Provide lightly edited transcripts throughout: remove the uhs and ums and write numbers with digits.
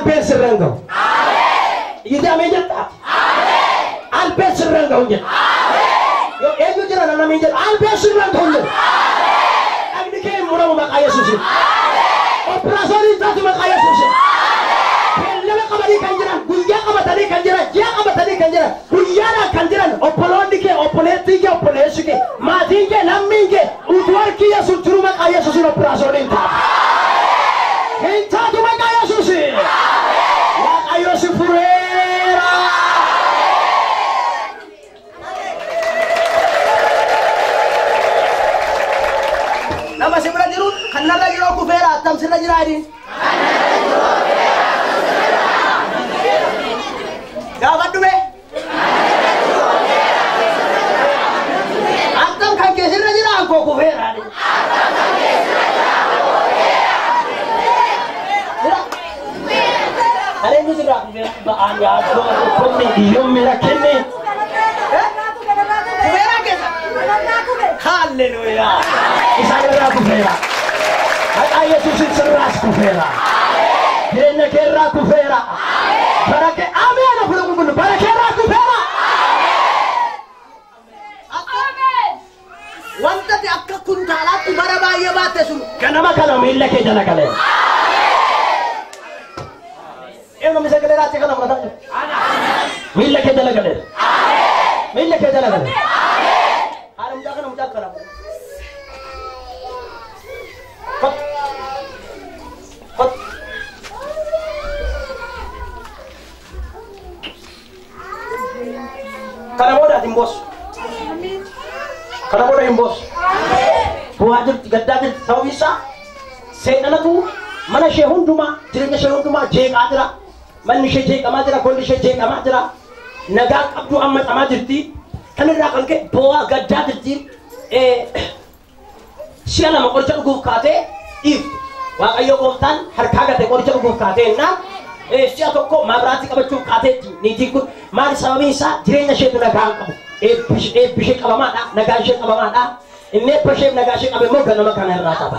Albeen sirraan ga'u. Iyyitee ameen jettaa? Albeen sirraan ga'u jedha. Yoo eenyu jira namni jedhu albeen sirraan ga'u jedha. Dhagni kee hin muramu maqaa Yesuusiin. Operaasyooniin taatu maqaa Yesuusiin. Beellama qabanii kan jiran, guyyaa qabatanii kan jiran, ji'a qabatanii kan jiran, guyyaadhaan kan jiran, obboloonni kee, obboleettiin kee, obboleessi kee, maatiin kee, lammiin kee, utuu harki Yesuus jiru maqaa Yesuusiin operaasyooniin taatu. Hin taatu maqaa Yesuusiin. Waaqayyo si fureera. Nama si bira jiru kan narra jiru kufeera attam sirra jira jedhiin. Gaafadhu mee. Attam kan kee sirra jira ankoo kufeera. Kan eenyu sirraa kufeera? Ba'aan yaaddoo dhukkubni hiyyummi rakkinni. Kufeera keessa. Halleluuyaa. Isaan irraa kufeera. Maqaa Yesuusiin sirraas kufeera. Jireenya kee irraa kufeera. Bara kee ameen afur qulqullu bara kee irraa kufeera. Wanta ati akka kuntaalaatti bara baay'ee baatte sun Ganama kana miilla kee jala galeera. Eenyu namni sagalee raachee kana fudhataa jiru? Miilla kee jala galeera. Miilla kee jala galeera. Haadha mucaa kana mucaa kana fudhatu. Kot. Kot. Kana booda ati hin boossu. Kana booda hin boossu. Bu'aa jirti, gaddaa jirti. Sababi isaa seexanatu mana ishee hundumaa, jireenya ishee hundumaa jeeqaa jira. Manni ishee jeeqamaa jira, golli ishee jeeqamaa jira. Nagaa qabdu amma xamaa jirti. Kan irraa kan ka'e bu'aa gaddaa jirti. Si'a lama qoricha dhuguuf kaatee dhiifte. Waaqayyo gooftaan harkaa gate qoricha dhuguuf kaatee jennaan si'a tokko maabiraatii qabachuuf kaateetti niitiin kun maali sababiin isaa jireenya isheetu nagaa hin qabu. Eebbi ishee qabamaadha, nagaan ishee qabamaadha. Inni eebba isheef nagaa ishee qabe immoo ganama kana irraa qaba.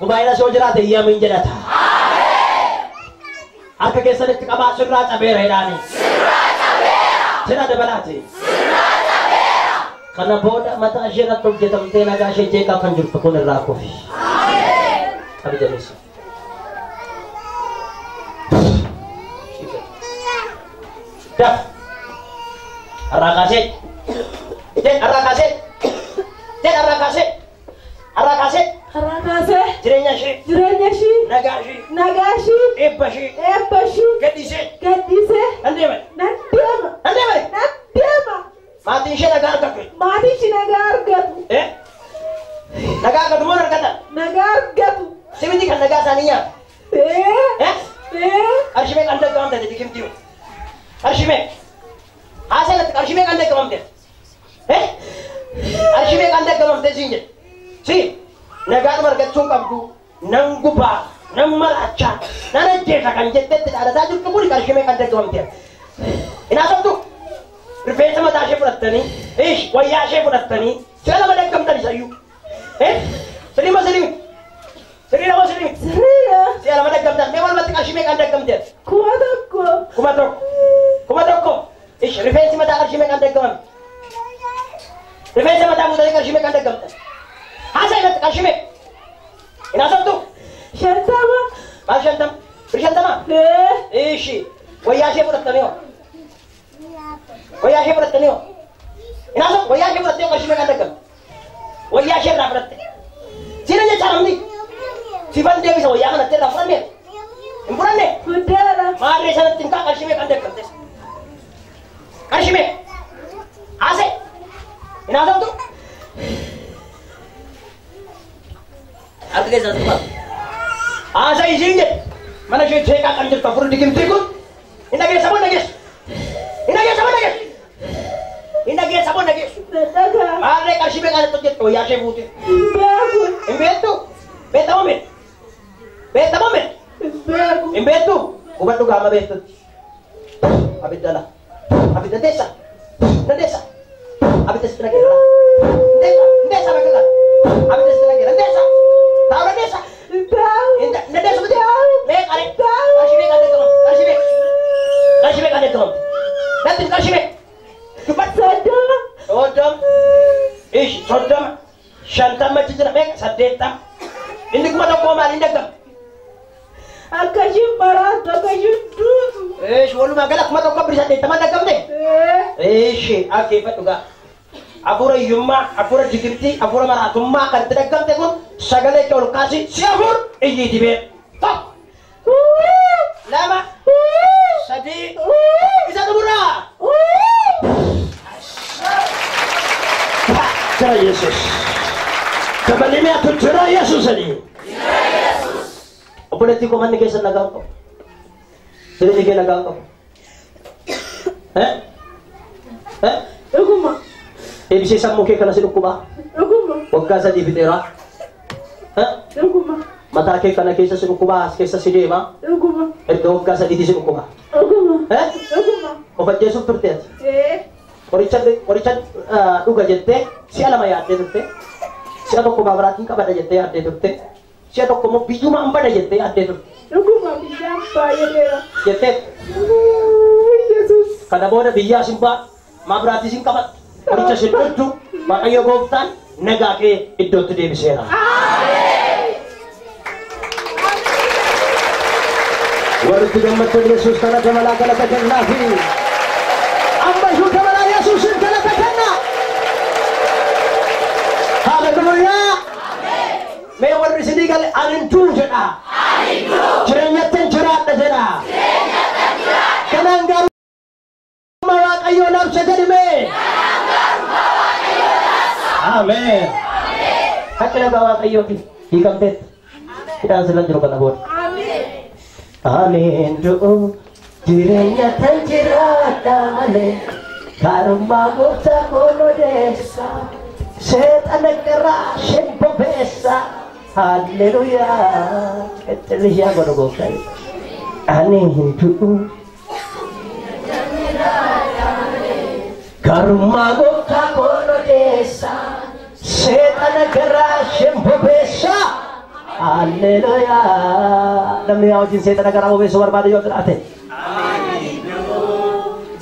Gubaa'ina soo jiraate iyyamin jedhata. Harka keessanitti qabaa sirraa cabeera jedhaani. Sirraa dabalaati. Kana booda mataa ishee irratti hojjetamtee nagaa ishee jeeqaa kan jirtu kun irraa kufi. Qabi jabeessi. Daf. Har'aa kaasee. Jedh har'aa kaasee. Jedh har'aa kaasee. Har'aa kaasee. Har'aa kaasee. Jireenya ishee. Jireenya ishee. Nagaa ishee. Nagaa ishee. Eebba ishee. Eebba ishee. Gadhiisee. Gadhiisee. Nan deema. Nan deema. Nan deema. Nan deema. Maatiin ishee nagaa argatu. Maatiin ishee nagaa argatu. Nagaa argatu moo argatan? Nagaa argatu. Simiti kan nagaa isaanii nyaatu. Qarshii meeqaan daggamamte ati dikimtii? Qarshii meeqa? Haasee irratti qarshii meeqaan daggamamte? Qarshii meeqaan daggamamte siin jedhe? Si nagaadhuma argachuu hin qabdu nan gubaa nan maraachaa nan ajjeesa kan jettetti dhaadataa jirtu kun qarshii meeqaan daggamamte? Hin haasoftu? Rifeensa mataa ishee fudhattanii, wayyaa ishee fudhattanii, si'a lama daggamtan isayyuu. Sirrii moo sirrii miti? Sirrii moo sirrii miti? Sirriidha. Si'a lama daggamtan. Mee walumatti qarshii meeqaan daggamte? 1000. 1000. 1000. Ish rifeensi mataa qarshii meeqaan daggamame? Rifeensa mataa fuutanii qarshii meeqaan daggamtan? Haasaa irratti qarshii meeqa? Hin haasoftu? 50. Maal 50? Bir 50? Ishi wayyaa ishee fudhattanii hoo? Wayyaa ishee fudhattanii hoo? Hin haasoftu? Wayyaa ishee fudhattee qarshii meeqaan daggamte? Wayyaa ishee irraa fudhatte. Siina jechaa namni? Sifan deebisa wayyaa kanatti irraa fudhannee? Hin fudhannee? Guddaadha. Maarree sanatti hin kaa qarshii meeqaan daggamte? Qarshii meeqa? Haasee? Hin haasoftu? Harka keessan as tuqaa. Haasee isiin jedhe. Mana ishee jeeqaa kan jirtu afur dikimtii kun hin dhageessa moo hin dhageessu? Hin dhageessa moo hin dhageessu? Hin dhageessa moo hin dhageessu? Dhagaa. Maarree qarshii meeqaan itti hojjette wayyaa ishee fuute? Hin beeku. Hin beektu? Beektamoo miti? Beektamoo miti? Hin beeku. Hin beektu? Hubadhu gaama beektutti. Abidda la. Abidda deessa. Na deessa. Abidda sitti nageera. Deessa. Deessa bakka kana. Abidda sitti nageera. Deessa. Taa'u na deessa. Hin taa'u. Na deessu miti? Mee qaree. 80. Inni 1000 maaliin daggame? Akka ishiin maraattu akka ishiin duutu. Eesh walumaa gala 1000 birrii 80 daggamte? Eesh akeeffadhu gaa. Afuura hiyyummaa, afuura jigirtii, afuura maraatummaa kan itti daggamte kun sagalee kee ol kaasi si'a afur iyyii dibee. 1 2 3 isa xumuraa. Jira Yesuus. Dabalimee atu jira Yesuus jedhi. Obboleettii koo manni keessan nagaa hin qabu. Jireenyi kee nagaa hin qabu. Dhuguma. Deebisee sammuu kee kana si dhukkubaa. Dhuguma. Waggaa 3 fixeera. Dhuguma. Mataa kee kana keessa si dhukkubaa as keessa si deema. Dhuguma. Erga waggaa 3 si dhukkubaa. Dhuguma. Dhuguma. Of ajjeesuuf turte ati. Qoricha dhuga jettee si'a 2 yaaddee turte. Si'a 1 maabiraatiin qabadha jettee yaaddee turte. Si'a 1 immoo biyyumaan bada jettee yaaddee turte. Dhuguma biyyaan baay'ee dheera. Jettee. Yesuus. Kana booda biyyaa sin ba'a maabiraatii sin qabadhu. Qoricha sin dhugdu Waaqayyo gooftaan nagaa kee iddootti deebiseera. Warri itti gammaddan Yesuus kana dabalaa galata kennaafi. Amma iyyuu dabalaa Yesuusin galata kennaa. Haleluuyaa. Mee warri isinii gale ani hin du'u jedhaa. Jireenyattan jiraadha jedhaa. Kanaan gaarummaa Waaqayyoo labsa jedhi mee. Ameen. Akka nagaa Waaqayyooti hiikamteetti. Hidhaan sirra jiru kana booda. Ani hin du'u jireenya tan jiraadha malee gaarummaa gooftaa koon odeessa seexana garaa isheen bobeessa Haleluuyaa. Qixxillishaa godhu gooftaa. Ani hin du'u gaarummaa gooftaa koon odeessa seexana garaa isheen bobeessa Haleluuyaa. Namni yaa wajjin seexana garaa bobeessuu barbaade yoo jiraate.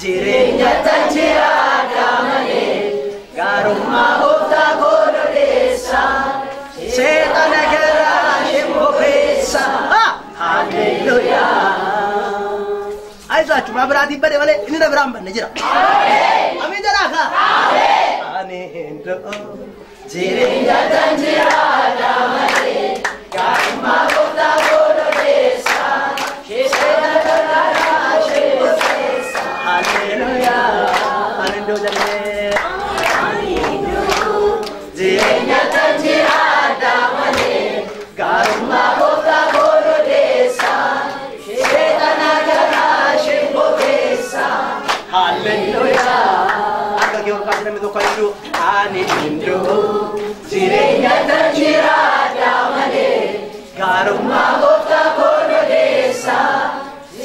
Jireenya tan jiraadha malee gaarummaa gooftaa koon odeessa seexana garaa isheen bobeessa. Haleluuyaa. Ayizwaachuu maabiraatiin bade malee inni na biraan banne jira. Amiin jedhaa kaa. Ani hin du'u jireenya tan jiraadha malee gaarummaa gooftaa koon odeessa seexana garaa isheen bobeessa. Haleluuyaa. Ani hin du'u jennee. Jireenya tan jiraadha malee gaarummaa gooftaa koon odeessa seexana garaa isheen bobeessa. Haleluuyaa. Akka kee ol kaasee namni tokko hin du'u. Ani hin du'u jireenya tan jiraadha malee gaarummaa gooftaa koon odeessa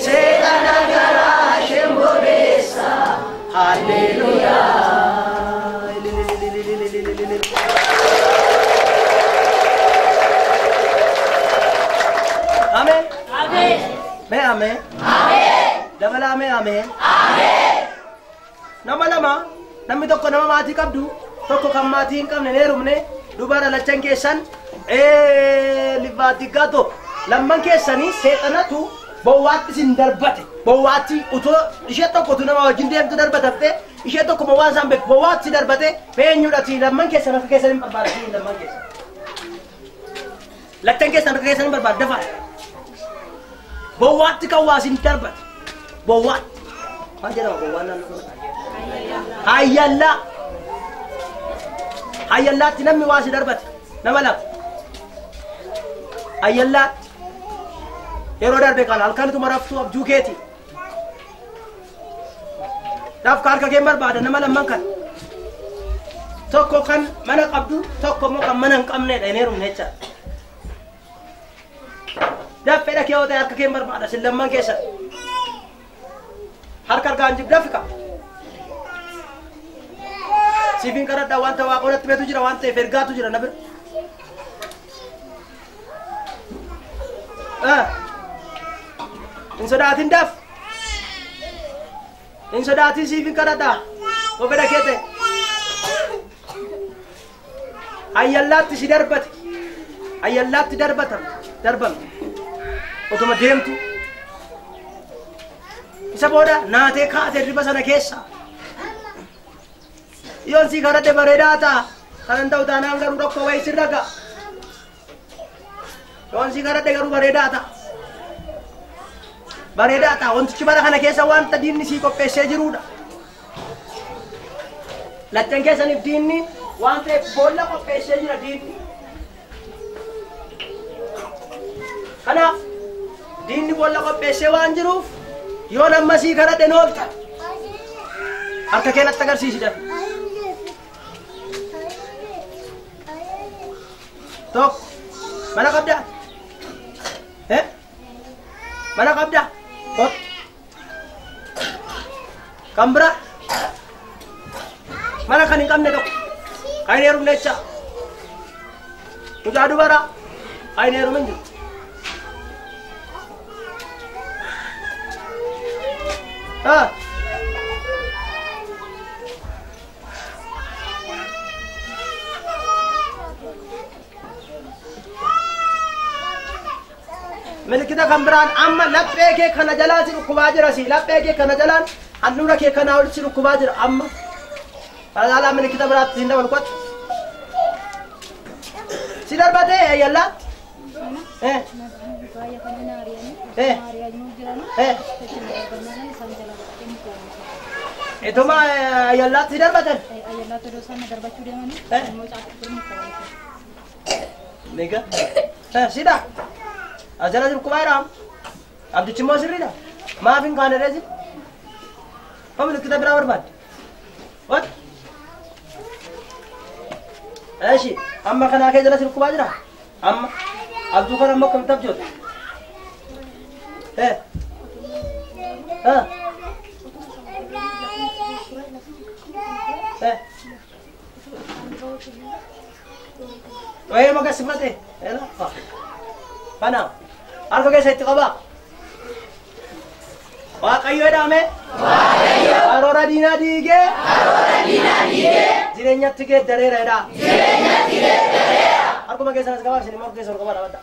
seexana garaa isheen bobeessa. Haleluuyaa. Ameen. Ameen. Mee ameen. Ameen. Dabalaa mee ameen. Ameen. Nama lama namni tokko nama maatii qabdu tokko kan maatii hin qabne hin heerumne dubara lachan keessan livaatigato lamman keessanii seexanatu bowwaatti isin darbate bowwaatti utoo ishee tokkotu nama wajjin deemtu darbatamte ishee tokko bowwaan isaan beeku bowwaatti darbate eenyudhati lamman keessan akka keessan hin barbaadatu lamman keessan lachan keessan akka keessan hin barbaadu dafaa bowwaatti kan waa isin darbate bowwaatti maal jedhama bowwaan naannoo hayyallaa hayyallaatti namni waa si darbate nama lama hayyallaatti yeroo darbe kan halkanituma raftuu abjuu keeti dafka harka kee barbaada nama lamman kan tokko kan mana qabdu tokko immoo kan mana hin qabnedha hin heerumne jechaadha. Daffee dhakee yoo ta'e harka kee barbaada sin lamman keessa harka harkaan jib dafika. Siifin kadhadhaa wanta waaqolatti beetu jira waan ta'eef ergaatu jira na bira. Hin sodaatin daf. Hin sodaatin siifin kadhadhaa. Kophee dhakee ta'e. Hayyallaatti si darbate. Ayyallaatti darbamte. Otuma deemtu. Isa booda naatee kaatee riba sana keessa. Yoon si kadhate bareedaa ta'a. Kanan ta'u taanaan garuu rakkoo wayii sirra ga'a. Yoon si kadhate garuu bareedaa ta'a. Bareedaa ta'a. Wantichi bara kana keessa wanta diinni sii qopheessee jirudha. Lachan keessaniif diinni waan ta'eef boolla qopheessee jira diinni. Kanaaf diinni boolla qopheessee waan jiruuf yoon amma sii kadhate noolta. Harka kee natti agarsiisi dafi. Tokko mana qabdaa? Mana qabdaa? Kottu. Kan biraa? Mana kan hin qabne tokko. Kan hin heerumne jecha. Mucaa dubaraa kan hin heerumin jiru. Milikita kan biraan amma laphee kee kana jalaan si dhukkubaa jira si laphee kee kana jalaan handhuura kee kanaa ol si dhukkubaa jira amma. Kana caalaa milikita biraatti siin dabalu kottu. Si darbatee ayyallaatti? Ituma ayyallaatti si darbatan? Meeqa? Sida? Ajala jiru kubaa jedhama. Abdichi immoo sirriidha. Maaf hin kaane reesi? Maa milikita biraa barbaadde? Wat? Eeshi amma kanaa kee jala jiru kubaa jira? Amma abduu kana ammoo akkamitti abjoota? Wayii maga sifate? Kana harka keessa itti qabaa. Waaqayyo jedhame. Waaqayyo. Karoora diinaa diigee. Karoora diinaa diigee. Jireenyatti geeddareera jedhaa. Jireenyatti geeddareera. Harkuma keessan as qabaa isin immoo harka keessa ol qabaa dhaabadha.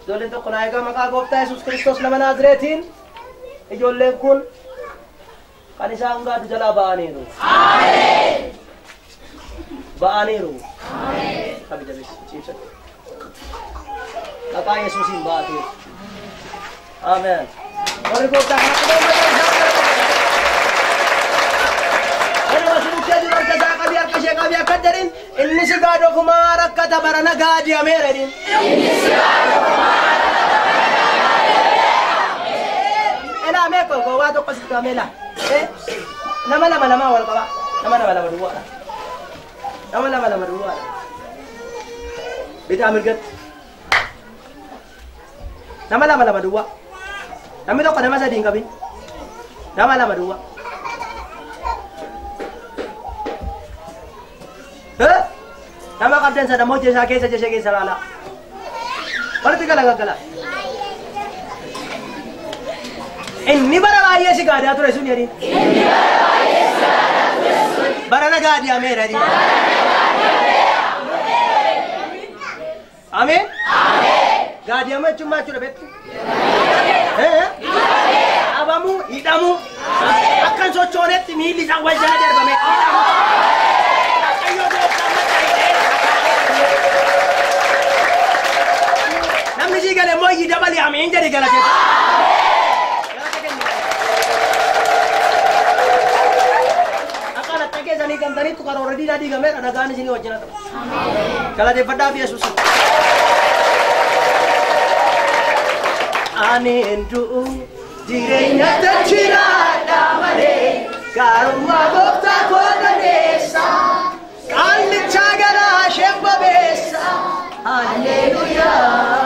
Ijoolleen tokko naa egaa maqaa gooftaa Yesuus Kiristoos nama Naazreetiin ijoolleen kun kan isaan gaadu jalaa ba'aniiru. Ameen. Ba'aniiru. Ameen. Qabi jabeessi ciibsadhu. Maqaa Yesuusiin ba'ateeru. Ameen. Warri gooftaa kanatti nama si bukkee jiru harka isaa qabii harka ishee qabii akka jedhin inni si gaadu ofumaa rakkata barana gaadi'ameera jedhin. Inni si gaadu ofumaa rakkata barana gaadi'ameera. Elaa mee koo waa tokko sitti qabee laa. Nama lama lamaa wal qabaa. Nama lama lama duwwaadha. Nama lama lama duwwaadha. Bitaa mirgatti. Nama lama lama duwwaa. Namni tokko nama sadii hin qabin. Nama lama duwwaa. Nama qabdan sana immoo jeeshaa keessa jeeshee keessa laalaa. Walitti gala gaggala. Inni bara baay'ee si gaadaa ture sun jedhin. Inni bara baay'ee si gaadaa ture sun. Barana gaadi'ameera jedhin. Barana gaadi'ameera. Ameen. Ameen. Gaadi'ama jechuun maal jechuudha beektu? Qabamuu, hidhamuu, akka hin sochoonetti miilli isaa wal jala darbame. Waaqayyo gooftaan macha hidheera. Namni sii gale immoo iyyii dabali ameen jedhi galateessa. Galata kenni. Akka latta keessanii gamtaniittu karoora diinaa diigameera nagaan isinii wajjin haa ta'u. Galateeffadhaa fi Yesuus. Ani hin du'u jireenya dachiraadha malee gaarummaa gooftaa koo dandeessa. Qaallichaa garaa isheen babeessa. Halleluuyaa.